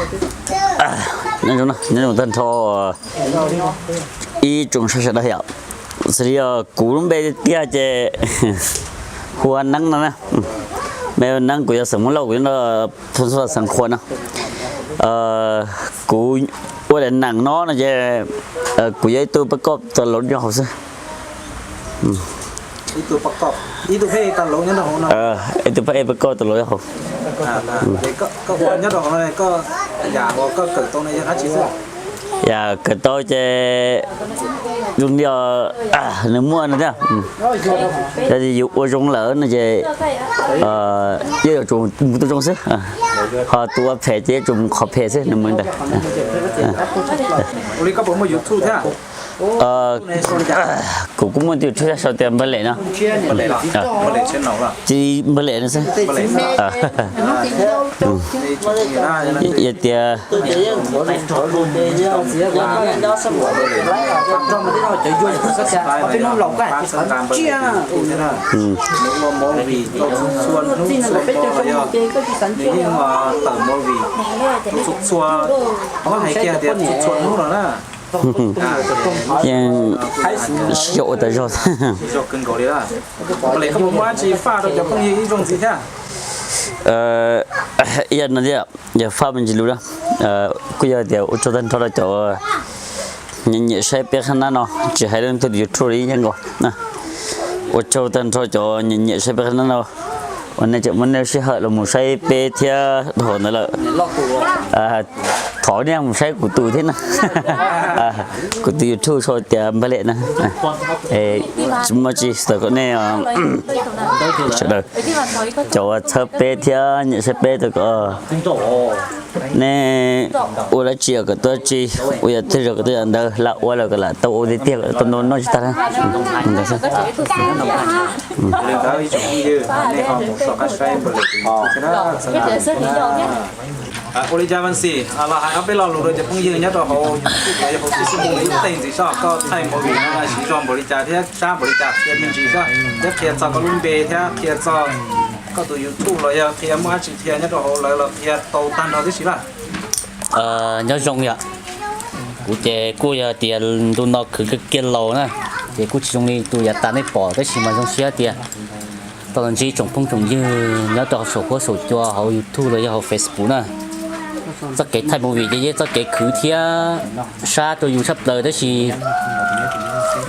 Nyob zoo, nyob zoo tag nrho ib tsoom saib sawv daws yom. Xws li yog kuv lub npe tiag ces hu ua Neeb no na. Npe hu Neeb, kuv yog xeem Hmoob Lauj, kuv nyob rau thoob xua xeev Khuam no. Kuv ua daim neem no no ces kuv yog ib tug pab koj tas laus nyob hauv xwb. Ib tug pab koj tas laus nyob hauv. Yam kawm tau ces zoo li nws muaj no thiab. Yog yus ua zoo lawm no ces yeej yuav tsum mus tus zoo xwb, ho tus ua phem ces yuav tsum mus qhov phem xwb, nws mus ntawd. Kuv kuj muaj tus YouTube sau tias Npawg Lem no. Ces Npawg Lem no xwb. Yog tias yeej sib ua tas zog. Ib yam no thiab, yog faj me ntsis lus na, kuj yog tias ua tsaug tag nrho rau cov nyiam nyiam saib peb qhab nab no, tsis hais leej twg YouTube li yeej nkaus. Ua tsaug tag nrho cov nyiam nyiam saib peb qhab nab no, uas nej tseem muab nej sij hawm los mus saib peb thiab dhau ntawd lawm. Thov nej mus saib kuv tus thiab na. Kuv tus YouTube sau tias Npawg Lem na. Tsis muaj tsi, thov kom nej sawv daws cov uas txhawb peb thiab nyiam saib peb, thov kom nej ua dab tsi kom tau dab tsi, ua yam twg los kom tau yam ntawd, lam ua los kom lam tau ua tiag tiag, kom tau noj tsis tag. Ua li cas Vaj Xim los hais ob peb lo lus rau cov phooj ywg nyob rau hauv, hauv Facebook ib teeg ntxiv soj, koj thaij movie no siv zog npaum li cas thiab sab npaum li cas, qhia me ntsis soj, thiab qhia txog koj lub npe thiab qhia txog koj tus YouTube los yog qhia muaj dab tsi qhia nyob rau hauv lawv los qhia tau tag nrho tib si lawm. Nyob zoo yom, kuv ces kuj yog tias ntu no khwv kiag kiag laus na, ces kuj tsis zoo li tus yav tas nej pom, tab sis mas zoo siab tias tau los ntsib tsoom phooj tsoom ywg nyob rau saum huab saum cua hauv YouTube los yog hauv Facebook na. Txoj kev thaij movie ces yeej txoj kev khwv thiab sab rau yus tshaj plaws, tab sis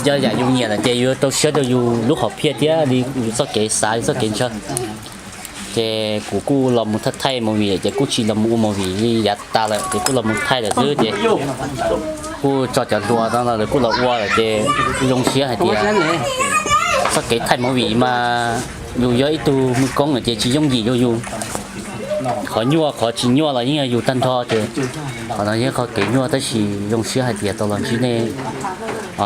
yog yam yus nyiam lawm ces yuav rau siab rau yus lub hom phiaj thiab li yus txoj kev xav, yus txoj kev ntshaw. Ces kuv kuj los mus thaij thaij movie ces kuj tsis los mus ua movie li yav tas lawm, ces kuj los mus thaij lawm xwb ces kuj tso cov hluas no los lawv kuj los ua lawm ces kuj zoo siab hais tias txoj kev thaij movie mas yus yog ib tug mws koob lawm ces tsis yooj yim rau yus. Qhov nyuaj qhov tsis nyuaj los yeej yog yus tag nrho ces qhov no yog qhov kev nyuaj, tab sis zoo siab hais tias tau los ntsib nej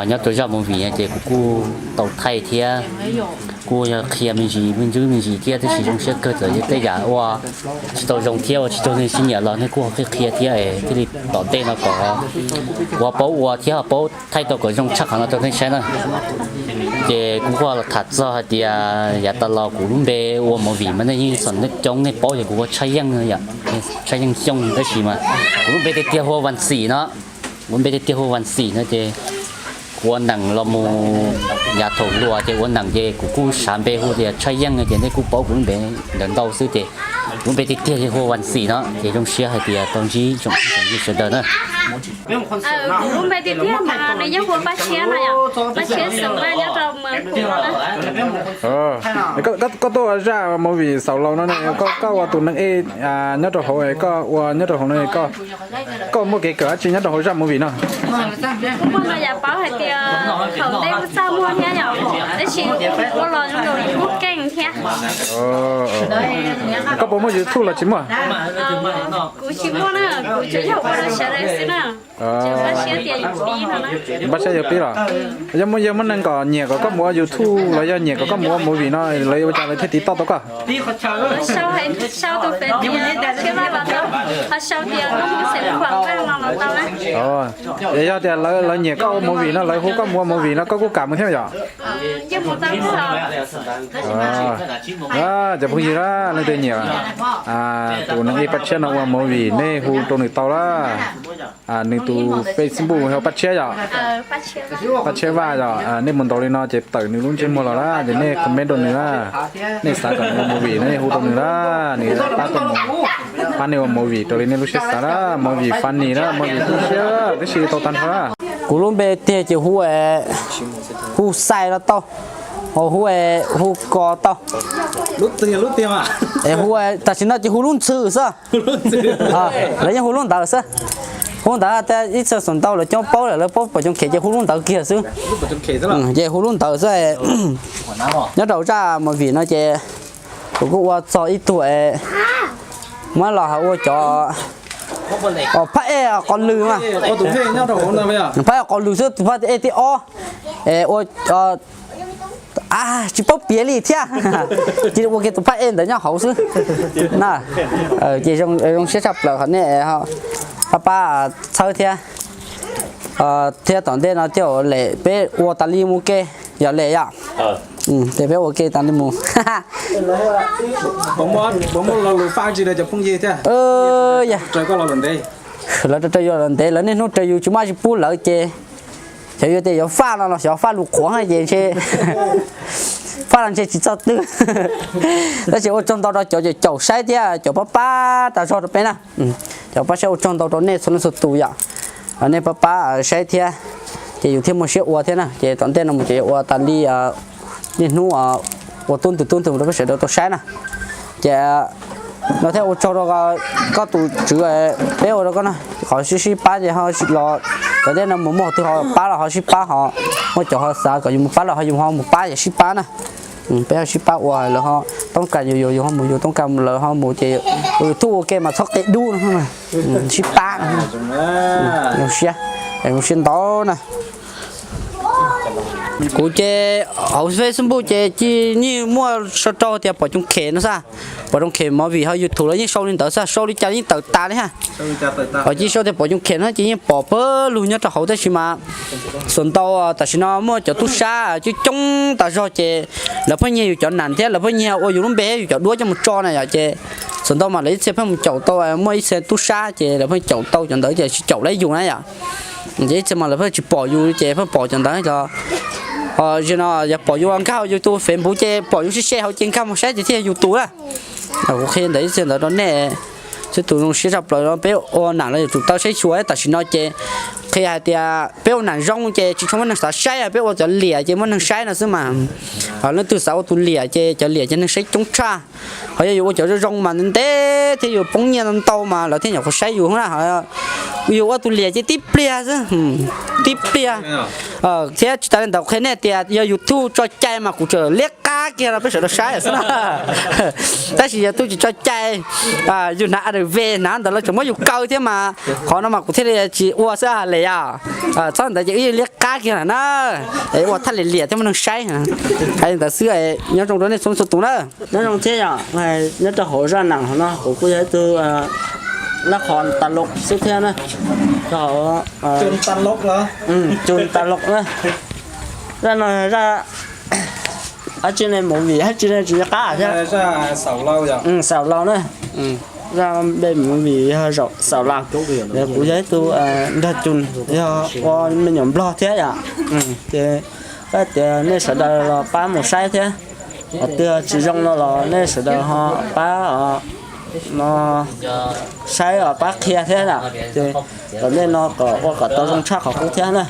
nyob rau zaj movie no ces kuv kuj tau thaij thiab kuj yog qhia me ntsis me ntsis me ntsis thiab, tab sis zoo siab kawg txawm yog tej yam ua tsis tau zoo thiab ua tsis raug nej siab nyiam los nej kuj ho qhia qhia thiab es thiaj li tom ntej no kom kuv ho paub ua thiab ho paub thaij tau kom zoo tshaj qhov no rau nej saib na. Ces kuv kuj los tham txog hais tias yav tas los kuv lub npe ua movie mas nej yeej txom nyem coob nej paub ces kuv ua Tshaj Yeej, Tshaj Yeej Xyooj, tab sis mas kuv lub npe tiag tiag hu ua Vaj Xim no. Kuv lub npe tiag tiag hu ua Vaj Xim no ces kuv ua neem los mus yav thaum hluas ces ua neem ces kuv kuj xav npe hu tias Tshaj Yeej no ces nej kuj paub kuv lub npe ntawd ntau xwb ces kuv lub npe tiag tiag hu ua Vaj Xim no ces zoo siab hais tias tau ntsib tsoom phooj ywg sawv daws na. Kuv lub npe tiag tiag mas nws yeej hu ua Paj Tshiab no yom, Paj Tshiab Xeem Vaj nyob rau Mes Kus no na. Koj tuaj ua zaj movie xaus laus no ne, koj ua tus neeg ej nyob rau hauv, koj ua nyob rau hauv no, koj muaj kev kawm dab tsi nyob rau hauv zaj movie no? Kuv muaj ntau yam paub hais tias thaum ntej kuj txaj muag thiab yom, tab sis kuv ua los zoo nkaus kuj keej thiab. Koj puas muaj YouTube los tsis muaj? Kuv tsis muaj na, kuv tsuas yog ua rau sawv daws xwb na. Npaj siab yuav pib los? Yog muaj neeg kom nyiam kom koj mus ua YouTube los yog nyiam kom koj mus ua movie no, lawv ua cas lawv thiaj tiv toj tau koj? Sau tus Facebook, Sau tias koj hu xeem Khuam Nqaj no los tau na. Es yog tias lawv nyiam koj ua movie no, lawv hu koj mus ua movie no koj kuj kam mus thiab yom? Cov phooj ywg na, leej twg nyiam tus neeg ej Paj Tshiab no ua movie nej hu rau nws tau lawm. Nws tus Facebook yog Paj Tshiab yom? Paj Tshiab Vaj yom? Nej mus ntaus li no ces tawm nws lub ntsej muag los na, ces nej comment rau nws na. Nej xav kom nws ua movie no nej hu rau nws na, nws pab tuaj mus pab nej ua movie raws li nej lub siab xav na. Movie funny na, movie tu siab tib si tau tag nrho na. Kuv lub npe tiag ces hu, hu Xais los tau, ho hu, hu Kos tau. Es hu, tam sim no ces hu lub Ntxhw xwb. Lawv yeej hu lub ntawd xwb. Hu ntawd tias ib txhia xav ntau lawv coob paub lawm, lawv paub Pom Coom Khem ces hu lub ntawd kiag xwb. Ces hu lub ntawd xwb. Nyob rau zaj movie no ces kuv kuj ua txog ib tug, muab los hais ua cov phab ej qos lws mas. Phab ej qos lws xwb, tus phab ej thib ob. Ua tsis paub piav li thiab, cia ua kiag tus phab ej ntawd nyob hauv xwb na. Ces zoo siab tshaj plaws qhov nej pab pab txhawb thiab, thiab tom ntej no coj lem peb ua tas li mus ke, yog lem yom? Ces peb ua ke tas li mus. Lawv raws raws yus los ntev, lawv niaj hnub raws yus tsis muaj dab tsi pub lawv ces xyov yuav tias yuav faj no los xyov faj lus qhuav ces ntshe faj los ntshe tsis txog twg. Tab sis ua tsaug ntau rau cov caum saib thiab cov pab pab tas zog rau peb na. Cov pab saib ua tsaug ntau rau nej txhua leej txhua tus yom. Nej pab pab saib thiab, ces yus thiaj muaj siab ua thiab na. Ces tom ntej no mus ces yuav ua tas li niaj hnub ua tub ntws tub ntws rau peb sawv daws tau saib na. Ces no thiab ua tsaug rau koj tus tswv, peb ua rau koj na, qhov sib sib pab ces ho los tom ntej no mus muaj qhov twg ho pab los ho sib pab, ho muaj cov ho xav kom yus mus pab los ho yus ho mus pab ces sib pab na. Peb ho sib pab ua, lawv ho toob kas yus, yus ho mus, yus toob kas lawv ho mus ces ua YouTube ua ke mas txhob qia dub no, sib pab no. Zoo siab, zoo siab ntau na. Kuv ces hauv Facebook ces yeej muaj sau rau tias Pom Coom Khem no xwb. Pom Coom Khem movie ho YouTube los yeej sau li ntawd xwb, sau li cas yeej tawm tas li ha. Ho cia sau tias Pom Coom Khem no ces yeej pom pawg lug nyob rau hauv tab sis mas xav ntau tam sim no muaj cov tub sab coob coob tas zog ces lawv pheej nyiag yus cov nas thiab lawv pheej nyiag ua yus lub npe thiab yus cov duab coj mus tso na yom. Ces xav ntau mas lawv ib txhia pheej mus caum tau muaj ib txhia tub sab ces lawv pheej caum tau cov ntawd ces tsis caum lawv yus na yom. Ces ib txhia mas lawv pheej tsis pom yus ces pheej pom cov ntawd los, ho zaum no yog pom yus nkag hauv yus tus Facebook ces pom yus se se hauv ces nkag mus saib ces thiaj yog yus tus na. Kuv qhia ntawd ib txhia ntawd rau nej, xib tus zoo siab tshaj plaws no peb ua nas los yuav tsum tau saib xyuas tam sim no ces qhia hais tias peb ua nas zoo ces tsis tshua muaj neeg xav saib, peb ua cov liam ces muaj neeg saib no xwb mas. Ho leej twg xav ua tus liam ces cov liam ces neeg saib coob tshaj. Ho yog yus ua cov zoo zoo mas ntev ntev thiab yus poob nyiaj ntau ntau mas lawv thiaj nyuam qhuav saib yus na. Yus ua tus liam ces tib pliag xwb, tib pliag. Thiab tsis tas li ntawd qhia nej tias yog YouTube tso cai mas kuv tseem liab qab kiag rau peb sawv daws saib xwb na. Tab sis yog YouTube tsis tso cai, yus hnav a dv hnav ntawd lawv tseem muab yus kaw thiab mas, qhov no mas kuv thiaj li tsis ua xwb li yom. Txhob ntawd ces wb liab qab kiag na, ua thaj liam liam thiab muaj neeg saib. Hais li ntawd xwb, nyob zoo rau nej txhua txhua tus na. Nyob zoo thiab yom, nyob rau hauv zaj nam hauv no kuv kuj yog ib tug lab qhov tas loo xwb thiab na. Rau hauv tas loo na. Zaj no zaj ab tsi ne movie hab tsi ne tsis qab thiab. Xaum Laus na. Zaj npe movie yog Xaum Laus. Kuv yog ib tug nrog Cun, yog ua me nyuam nplog thiab yom. Ces pab tias nej sawv daws los pab mus saib thiab. Qhov twg tsis zoo no los nej sawv daws ho pab no saib pab qhia thiab na. Ces tom ntej no kom ua kom tau zoo tshaj qhov qub thiab na.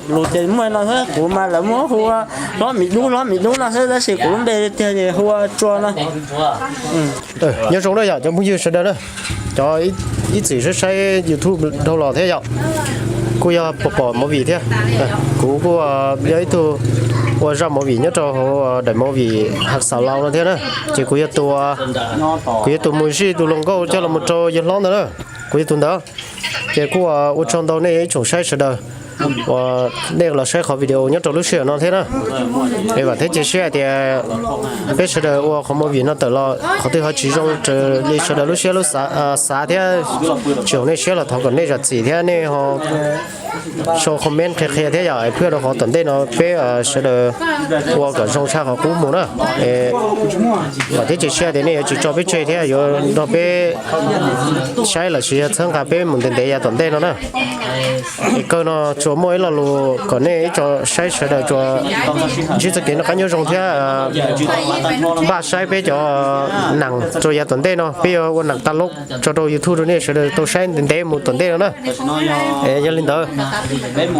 Lus ces muaj no xwb, kuv mas lawv muab hu ua Hlob Mim Dub, Hlob Mim Dub no xwb, tab sis kuv lub npe tiag ces hu ua Tsua no. Nyob zoo na yom cov phooj ywg sawv daws na, cov ib txwm saib saib YouTube dhau los thiab yom, kuj yog pom pom movie thiab. Kuv kuj yog ib tug ua zaj movie nyob rau hauv daim movie Hav Xaum Laus no thiab na. Ces kuv yog tus, kuv yog tus mus zij tus hluas nkauj coj los mus rau yawg hlob ntawd na, kuv yog tus ntawd. Ces kuj ua tsaug ntau nej ib tsoom saib sawv daws. uas nej los saib qhov video nyob rau lub sij hawm no thiab na. Es vam thiab cia siab hais tias peb sawv daws ua qhov movie no tawm los qhov twg ho tsis zoo raws li sawv daws lub siab lub xav thiab tsis haum nej siab los thov kom nej zam txim thiab nej ho sau comment qhia qhia thiab yom, es pliag rau qhov tom ntej no peb sawv daws ua kom zoo tshaj qhov qub mus na. Vam thiab cia siab tias nej yuav tsis tso peb tseg thiab yuav nrog peb saib los sis yog txhawb nqa peb mus ntev ntev yav tom ntej no na. Es kawg no tsuas muaj ib lo lus kom nej ib tsoom saib sawv daws tsuas ntsib txoj kev noj qab nyob zoo thiab npaj saib peb cov neeg rau yav tom ntej no, peb yuav ua neeg tas loj tso rau YouTube rau nej sawv daws tau saib ntev ntev mus tom ntej no na. Es yog li ntawd,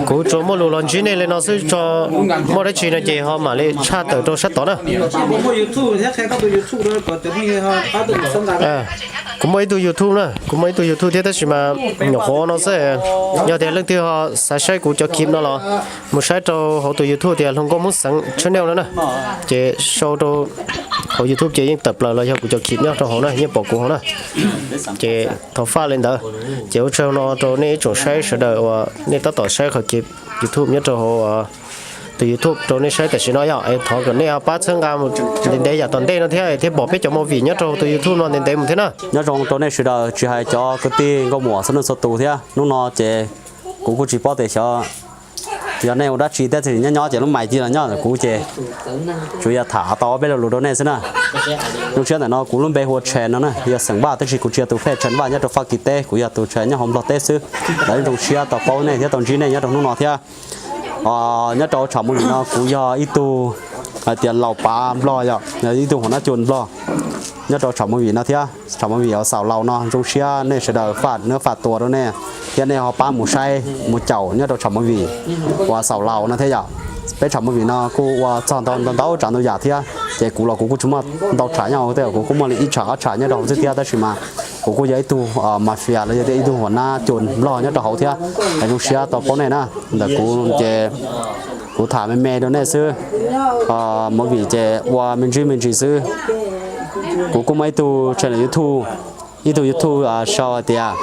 kuv tsuas muaj lus los ntsib nej li no xwb, tso muaj dab tsi no ces ho mam li tshaj tawm rau sab tod na. Kuv muaj ib tug YouTube na, kuv muaj ib tug YouTube thiab tab sis mas nyuam qhuav no xwb. Yog tias leej twg ho xav saib kuv cov clip no los mus saib rau hauv tus YouTube tias Hluas Nkauj Hmoob Xeev channel no na. Ces sau rau hauv YouTube ces yeej tawm plaws los yog kuv cov clip nyob rau hauv na, yeej pom kuv hauv na. Ces thov faj li ntawd. Ces ua tsaug no rau nej ib tsoom saib sawv daws uas nej tab tom saib qhov clip YouTube nyob rau hauv tus YouTube rau nej saib tam sim no yom. Es thov kom nej pab txhawb nqa mus ntev ntev yam tom ntej no thiab thiaj pom peb cov movie nyob rau tus YouTube no ntev ntev mus thiab na. Nyob zoo rau nej sawv daws tsis hais cov kwv tij nkauj muam txhua leej txhua tus thiab. Hnub no ces kuv kuj tsis paub tias xyov yog nej ua dab tsi thiab, tiam sis nyob nyob ces lub mais ci los nyob ntawm kuv ces tsuas yog tham tau ob peb lo lus rau nej xwb na. Zoo siab ntawm no kuv lub npe hu ua Tshe no na, yog xeem Vaj tab sis kuv tsis yog tus phej Tshe Vaj nyob rau Fab Kis teb, kuv yog tus Tshe nyob hauv Nplog teb xwb. Lawv zoo siab tau paub nej thiab tau ntsib nej nyob rau hnub no thiab. Nyob rau tsham movie no kuv yog ib tug hais tias laus pav Nplog yom, ib tug huam nab cun Nplog nyob rau tsham movie no thiab. Tsham movie uas xaum laus no zoo siab nej sawv daws faj nab faj tua rau nej thiab nej ho pab mus saib mus caum nyob rau tsham movie uas xaum laus no thiab yom. Peb tsham movie no kuj ua txog ntau ntau tsav ntau yam thiab, ces kuv los kuv kuj tsis muaj ntau tsham nyob hauv, kuv kuj muaj li ib tsham ob tsham nyob rau hauv xwb thiab, tab sis mas kuv kuj yog ib tug mafia los yog tias ib tug huam nab cun Nplog nyob rau hauv thiab. Es zoo siab tau paub nej na, ntawm kuv ces kuv tham me me rau nej xwb. Movie ces ua me ntsis me ntsis xwb. Kuv kuj muaj ib tug channel YouTube, ib tug YouTube sau hais tias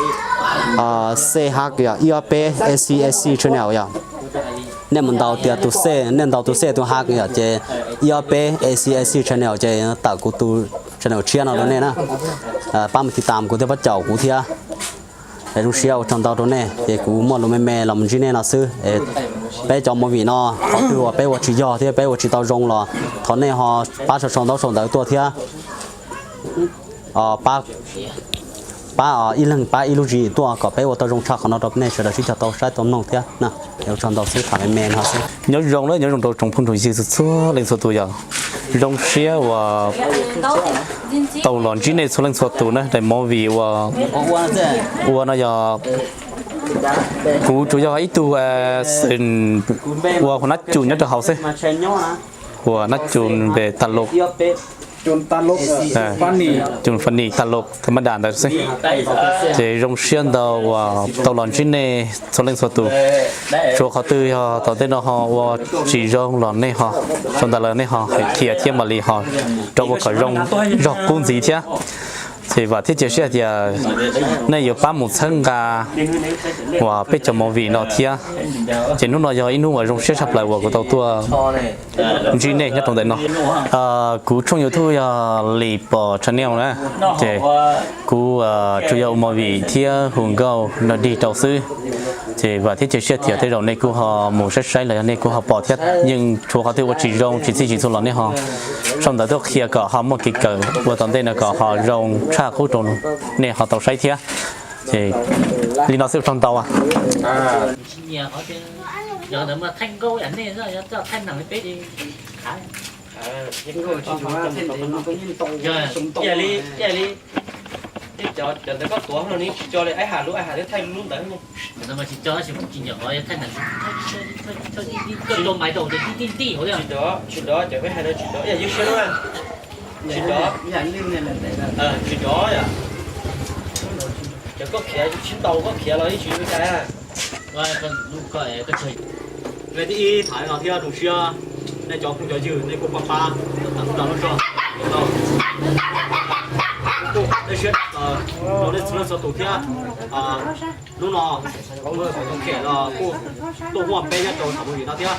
C H yog ib ob peb A C A C channel yom. Nej mus ntaus tias tus C, nej ntaus tus C tus H yom ces ib ob peb A C A C channel ces tawm kuv tus channel tshiab no rau nej na. Pab mus tiv tam kuv thiab pab caum kuv thiab. Es zoo siab ua tsaug ntau rau nej, ces kuv muaj lus me me los mus ntsib nej no xwb. Peb cov movie no qhov twg uas peb ua tsis yog thiab peb ua tsis tau zoo los thov nej ho pab sau sau ntaub sau ntawv tuaj thiab. Pab ib leeg pab ib lub zis tuaj kom peb ua tau zoo tshaj qhov no rau nej sawv daws sib cog tau saib tau mloog thiab. Ua tsaug ntau xwb, tham me me no xwb. Nyob zoo na, nyob zoo rau tsoom phooj tsoom ywg txhua leej txhua tus yom. Zoo siab uas tau los ntsib nej txhua leej txhua tus na, daim movie uas ua no yog kuv tsuas yog ib tug xeem uas huam nab cun nyob rau hauv xwb. Huam nab cun npe tas lus, cun funny tas lus tham ma das ntawd xwb. Ces zoo siab ntau uas tau los ntsib nej txhua leej txhua tus. Tsuas qhov twg yog tom ntej no ho ua tsis zoo los nej ho sau ntawv los nej ho hais qhia thiab mam li ho rau ua kom zoo zog qub ntxiv thiab. Ces vam thiab cia siab hais tias nej yuav pab mus txhawb nqa uas peb cov movie no thiab. Ces hnub no yog ib hnub uas zoo siab tshaj plaws uas kuv tau tuaj ntsib nej nyob rau ntawm no. Kuv tshooj YouTube yog Lis Pom Channel na, ces kuv tsuas yog ua movie thiab hu nkauj no dig rau xwb. Ces vam thiab cia siab tias tej zaum nej kuj ho mus saib saib los yog nej kuj ho pom thiab, yeej tshuav qhov twg ua tsis zoo tsis txhij tsis txhua los nej ho sau ntawv tuaj qhia kom ho muaj kev kawm ua tom ntej no kom ho zoo tshaj qub rau nej ho tau saib thiab. Ces li no xwb, ua tsaug ntau. Tej cov ntawd koj tuav no ne tsis co li, aib has lub aib has thiab thaij lub ntawd. Tsis dov, tsis dov, cov peb hais no tsis dov, yog ywj siab na. Tsis dov, tsis dov yom. Cov koj khiav tsis ntaus, koj khiav los yeej tsis ua cas. Nej tib ib tham no thiab zoo siab, nej cov phooj cov ywg nej kuj pab pab tham lub dag lub zog, kuj Siab rau nej txhua leej txhua tus thiab. Hnub no muaj tus khem los kuj tuaj muaj peb nyob rau thaum movie no thiab.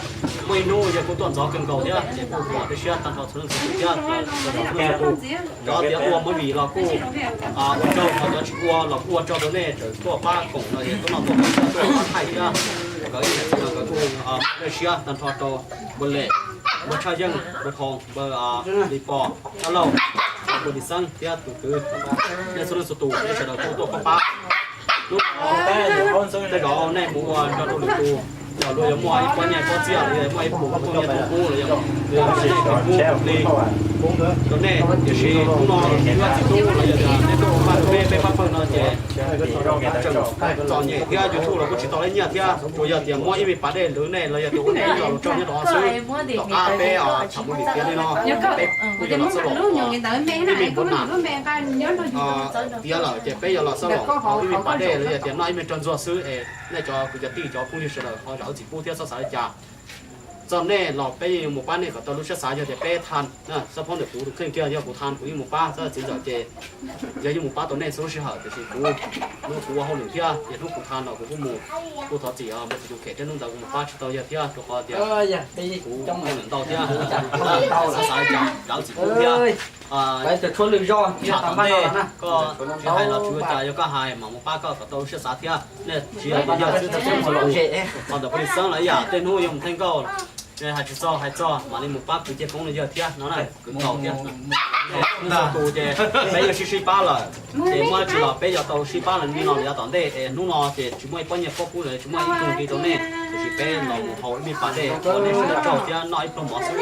Muaj ib hnub yog kuj tuaj ntxov kawg nkaus thiab ces kuj pom tej siab tag nrho txhua leej txhua tus thiab. Cov tias ua movie los kuj ua tsaug, cov tsis ua los kuj ua tsaug rau nej tuaj pab koom no, tuaj noj tuaj haus, tuaj pab thaij thiab. Nkawd ib txhia nkawd kuj muaj siab tag nrho rau npawg Lem, npawg Tshaj Yeej, npawg Thoo, npawg Lis Pos, Tshaj Lauj, npawg Lis Xeeb thiab tus kwv, nej txhua leej txhua tus, nej sawv daws kuj tuaj pab pab. Hnub no tej zaum nej mus ua nrog rau lwm tus, los luag yuav muaj ib pob nyiaj pob txiaj, los yog muaj ib puas phooj ywg tus qub, los yog nej tus qub li rau nej, tiam sis hnub no ib txiv tub los yog tias nej tuaj ua pab rau peb, peb pab pawg no ces tseem txom nyem thiab YouTube los kuj tsis tau lab nyiaj thiab, tsuas yog tias muab ib me pas dej ntawd nej los yog tias ua nej los tsaug nyob rau xwb. Tom qab peb thaum movie tiav li no, peb kuj yuav los xab los ua ib me npav nas tiav lawm ces peb yuav los xab los ua ib me pas dej los yog tias noj ib me rau ntxuag xwb es nej cov kwv cov tij cov phooj ywg sawv daws ho zam lub txim pub thiab txhob xav li cas. Txog nej los peb yeej yuav mus pab nej kom tau lub siab xav, yog tias peb tha, xab phob ntawm kuv tus kheej kiag yog kuv tha kuv yeej mus pab, txhob txiv ntxawm ces yog yeej mus pab tau nej txhua lub sij hawm, tiam sis kuv, hnub kuv ua hauj lwm thiab, yog hnub kuv tha no kuv kuj mus, kuj thov txim mus tsis tus khem thiab, hnub ntawd kuv mus pab tsis tau yawg thiab rau qhov tias kuv ua ntau thiab, xav xav li cas zam lub txim pub thiab. Tsham tom ntej koj tsis hais los tsis ua cas, yog koj hais mam mus pab koj kom tau lub siab xav thiab. Nej tsis yog tias yog xwb txhob mus los, qhov ntawm peb Lis Xeeb los ib yam, tej hnub yuav mus theej nkauj, hais tsis txog hais txog mam li mus pab kwv Cej Poob los yawg thiab no na, kwv Thaum thiab. Tus ces peb yuav sib sib pab lawm, ces muaj dab tsi los peb yuav tau sib pab lawm li no los yav tom ntej es hnub no ces tsis muaj ib pob nyiaj pob kub los tsis muaj ib tug nqi rau nej, tiam sis peb los mus haus ib me pas dej ua nej sawv daws tsaug thiab noj ib pluag mov xwb.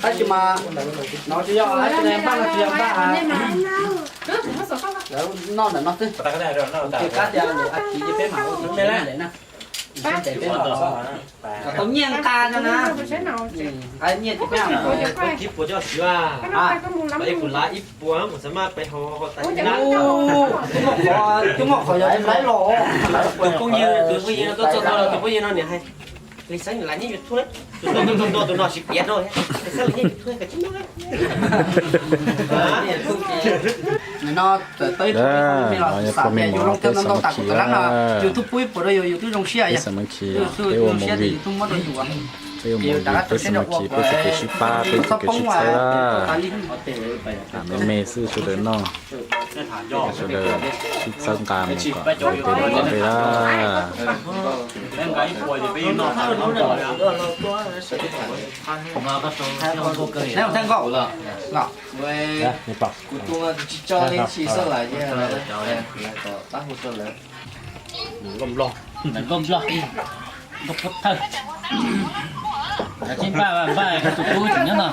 Tab sis mas no tsis yog npaj no tsis yog npaj, lawv noj ntawm no xwb. Tus kab tias a kiv ces peb mam ua tus tsev lawm na. Tau nyiaj nqa no na. Nqa nyiaj ces peb mam ua. Ib puas coj siv, ib puas lav ib puas, kuv xav mas peb ho ho tas na. Twb muaj qhov, twb muaj qhov yog lawv los. Tus phooj ywg, tus phooj ywg no tuaj txog tau los, tus phooj ywg no niam hais Lis Xeeb lav nyiaj yus thuaj, tus no tus no tus no tsis piav rau, Lis Xeeb lav nyiaj yus thuaj kawg tsis muaj. No tawm tau ib tug me los xav tias yus zoo kawg ntau ntau tas kuv tawm lab no, yus twb pub ib puas rau yus, yus twb zoo siab yog. Yus zoo siab tias yus twb muab rau yus, ces yus rov qab tau siab rau ua peb tsis pab peb tsis poob tsis txhawb, me me xwb sawv daws noj, sawv daws sib txhawb nqa mus kom ua peb ua peb lawm. Kuv tus tsis tso li tsis xav lawm ces lawv kom pab hu rau lawv. Nkauj Nplog, Nkauj Pub Thawj, Nkauj Pub Thawj, tus tub tseem nyob no.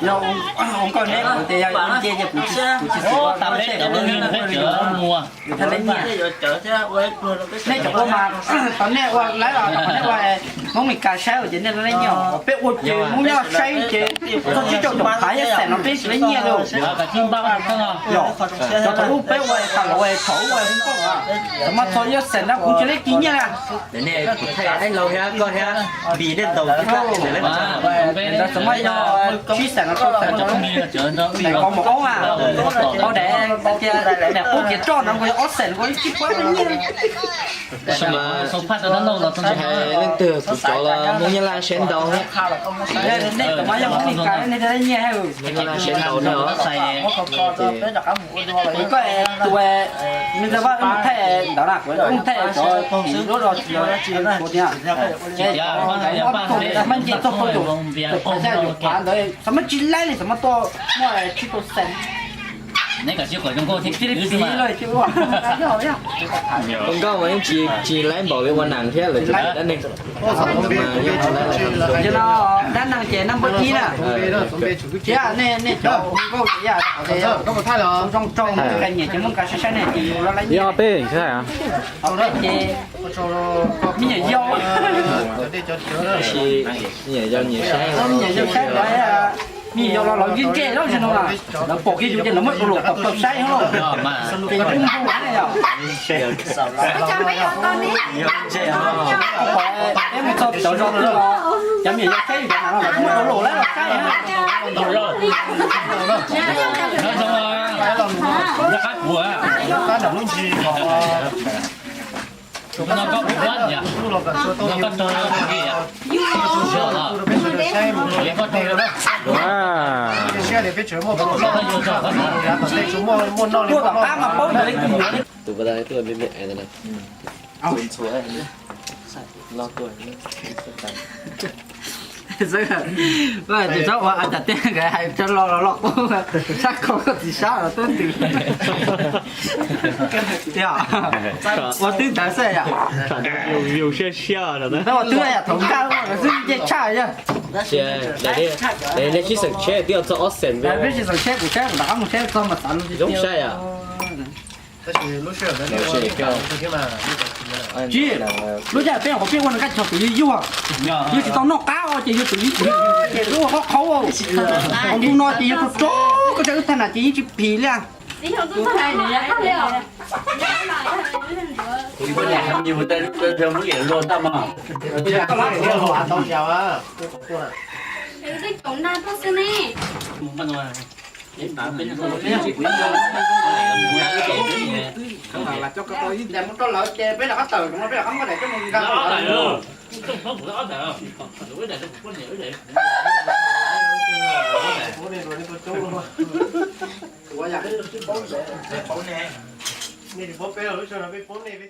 Yog ua nkauj neb kuv tias yog ua nce ces kuv tsis xav tas peb cov phooj ywg peb tseem mus. Nej cov ua mas, tau nej ua lawm, tau nej ua Hmoob Meskas saib ces nej lawv nyiaj, peb ua ces Hmoob nyob saib ces txog tsib caug caum phav yog xeem no peb tsis lawv nyiaj li. Yog, cov thaum ub peb ua tas los ua thaum ub ua, thaum mas txog yog xeem no kuv tsis lawv kiag nyiaj li. Thaum mas yog tsib xeem no rau xeem no, daim qhov mos oob a, qhov daim qub kiag roj no nkaus yog ob xeem nkaus tsib puab nyiaj. Tsis hais leej twg kuv cov los Hmoob Nyab Laj saib ntau thiab. Nej cov mas yog Hmoob Meskas nej thiaj lawv nyiaj. Hmoob Nyab Laj saib ntau no. Koj tus me ntxawg Vaj mus thaij ntawd na, kuv mus thaij cov txiv duab rau txiv kuv tias, ces cov Hmoob nce txog rau caum, caum phav xya caum phav ntawd xav mas tsis laib li, xav mas tuaj muaj tsib rau xees. Tsis li piv lawm. Zoo nkauj mas yeej tsis laib npaum li ua neeg thiab lawm, tsis laib dab neeg. Yog no dab neeg ces naj npawb ib na. Thiab nej cov ua nkauj ces yam zoo zoo, nyiam ces muab nqa saib saib nej ces yus los laib nyiaj. Peb ces me nyuam yaus, me nyuam yaus nyiam saib, me nyuam yaus saib ntawd. Nws yog los lawv ntsej ntsej lawm no, lawv pom kiag yus ces lawv muab tus laus tau plaws saib os. Ces yus mus ua ne yom. Peb mus txog cov zos twg los cov me nyuam yog saib yus cov no lawv muab tus laus lawv los saib. Tuaj tom qab mas paub yog leej twg mus. Tus pas tas tuaj me me es ntawd na. Xwb, tus txhob ua tas tias nkawd hais tso los los los qub, sab khau koj txiv sab los twb ntws. Tias ua twb ntawd xwb yom. Yus siab siab ua twb yam thaum nkaj ua xwb nce tshaj yog. Nej sib xeem tsheb twb txog ob xeem. Peb sib xeem tsheb kuv saib kuv rov qab mus saib txog mas xav zoo saib. Tsis, lub caij peb qhov peb ua nws kaj tog tus yuag yuag, yus tsis tau noj qab os ces yus tus yuag ces lub ua qhov qhaub. Qhov ntu no ces yus tso tso koj tsa wb tag na ces yeej tsis phim li. Mus rau lawv ces peb rov qab tawm, peb rov qab muab daim coj mus nkag rau lawv. Nej tsis paub peb los lub sij hawm no peb paub nej.